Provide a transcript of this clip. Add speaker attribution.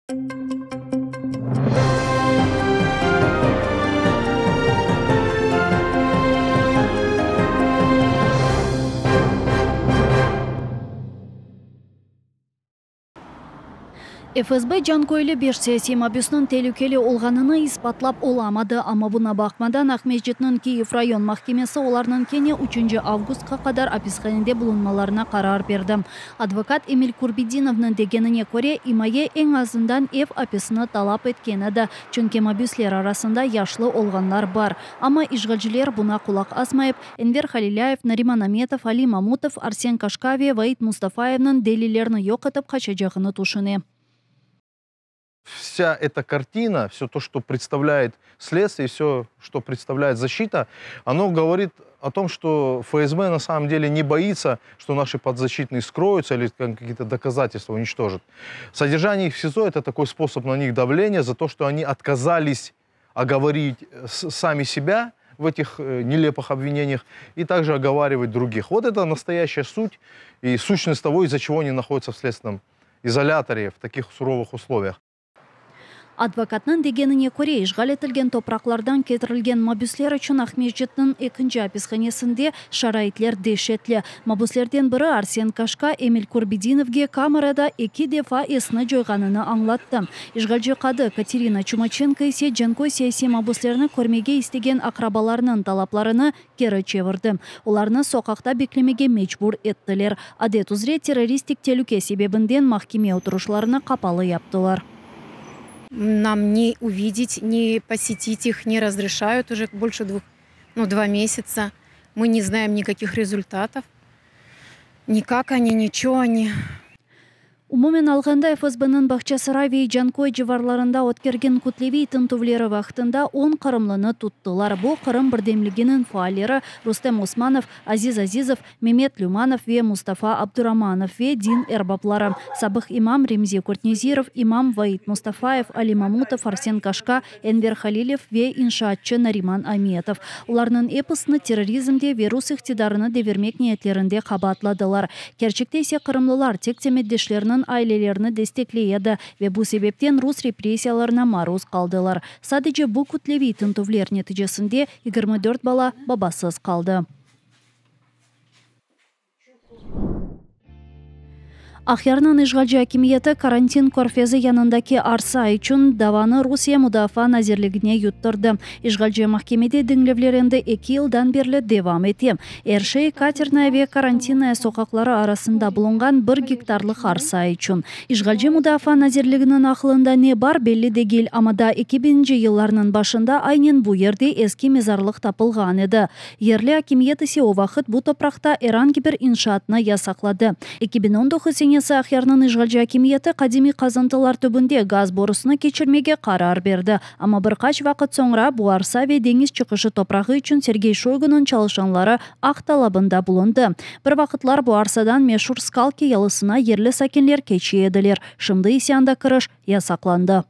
Speaker 1: FSB Canköylü beş siyasiy mabüsniñ telükeli olğanını isbatlap olamadı, amma buna baqmadan Aqmescitniñ Kiyev rayon mahkemesi olarnıñ kene üçünci avgustqa qadar apishanede bulunmalarına qarar berdi. Advokat Emil Kurbedinovnıñ degenine köre, imaye eñ azından ev apisini talap etken edi, çünki mabüsler arasında yaşlı olğanlar bar. Amma işğalciler buña qulaq asmayıp, Enver Halilâyev, Nariman Ametov, Ali Mamutov, Arsen Kaşka ve Vaid Mustafayevniñ delillerni yoq etip qaçacağını tüşüne.
Speaker 2: Vsâ eta kartina, vse to, çto predstavlâet sledstvie, vse, çto predstavlâet zaşçita, ono govorit o tom, çto FSB na samom dele ne boitsa, çto naşi podzaşçitnıye skroyutsa ili kakie-to dokazatelstva uniçtožat. Soderjanie ih v SİZO, eto takoy sposob na nih davleniya za to, çto oni otkazalis ogovorit sami sebâ v etih nelepıh obvineniyah i takje ogovarivat drugih. Vot eto nastoyaşçaya sut i suşnost togo, iz-za çego oni nahodyatsya v sledstvennom izolâtore v takih surovıh usloviyah.
Speaker 1: Advokatnıñ degenine köre, işğal etilgen topraqlardan ketirilgen mabüsler içün Aqmescitniñ ekinci apishanesinde şaraitler deşetli. Mabüslerden biri Arsen Kaşka Emil Kurbedinovge kamerada eki defa esini coyğanını añlattı. İşğalci qadı Katerina Çumaçenko ise Canköy siyasiy mabüslerini körmege istegen aqrabalarınıñ talaplarını keri çevirdi. Olarnı soqaqta beklemege mecbur ettiler. Adet üzre terroristik telüke sebebinden mahkeme oturışlarını qapalı yaptılar.
Speaker 3: Nam ne uvidet, ne posetit ih ne razreşayut uje bolşe dvuh, nu, dva mesetsa. Mı ne znaem nikakih rezultatov, ni kak oni, ni ço oni.
Speaker 1: Umumen alğanda, FSBniñ Bağçasaray ve Canköy civarlarında ötkergen kütleviy tintüvleri vaqtında on qırımlını tuttılar. Bu, Qırım birdemliginiñ faalleri Rustem Osmanov, Aziz Azizov, Memet Lümanov ve Mustafa Abduramanov ve din erbapları, sabıq imam Remzi Kurtnezirov, imam Vaid Mustafayev, Ali Mamutov, Arsen Kaşka, Enver Halilev ve inşaatçı Nariman Ametov. Olarnıñ episini terrorizmde ve rus iqtidarını devirmek niyetlerinde qabaatladılar. Kerçekte ise qırımlılar tek semetdeşleriniñ ailelerini destekley edi ve bu sebepten rus repressiyalarına maruz qaldılar. Sadece bu kütleviy tintüvler neticesinde 24 bala babasız qaldı. Aqyarnıñ işğalci akimiyeti Karantin körfezi yanındaki arsa içün davanı Rusiye Mudafaa nazirligine yuttırdı. İşğalci mahkemede diñlevler endi eki yıldan berli devam ete. Er şey Katernaya ve Karantinnaya soqaqları arasında bulunğan bir gektarlıq arsa içün. İşğalci Mudafaa nazirliginiñ aqlında ne bar belli degil, amma daa eki biñinci yıllarnıñ başında aynen bu yerde eski mezarlıq tapılğan edi. Yerli akimiyet ise o vaqıt bu topraqta er angi bir inşaatnı yasaqladı. 2019 senesi Aqyarnıñ işğalci akimiyeti qadimiy qazıntılar tübünde gaz borusını keçirmege qarar berdi. Amma bir qaç vaqıt soñra bu arsa ve deñiz çıqışı toprağı içün Sergey Şoygunıñ çalışanları aq talabında bulundı. Bir vaqıtlar bu arsadan meşur Skalki yalısına yerli sakinler keçe ediler, şimdi ise anda kiriş yasaqlandı.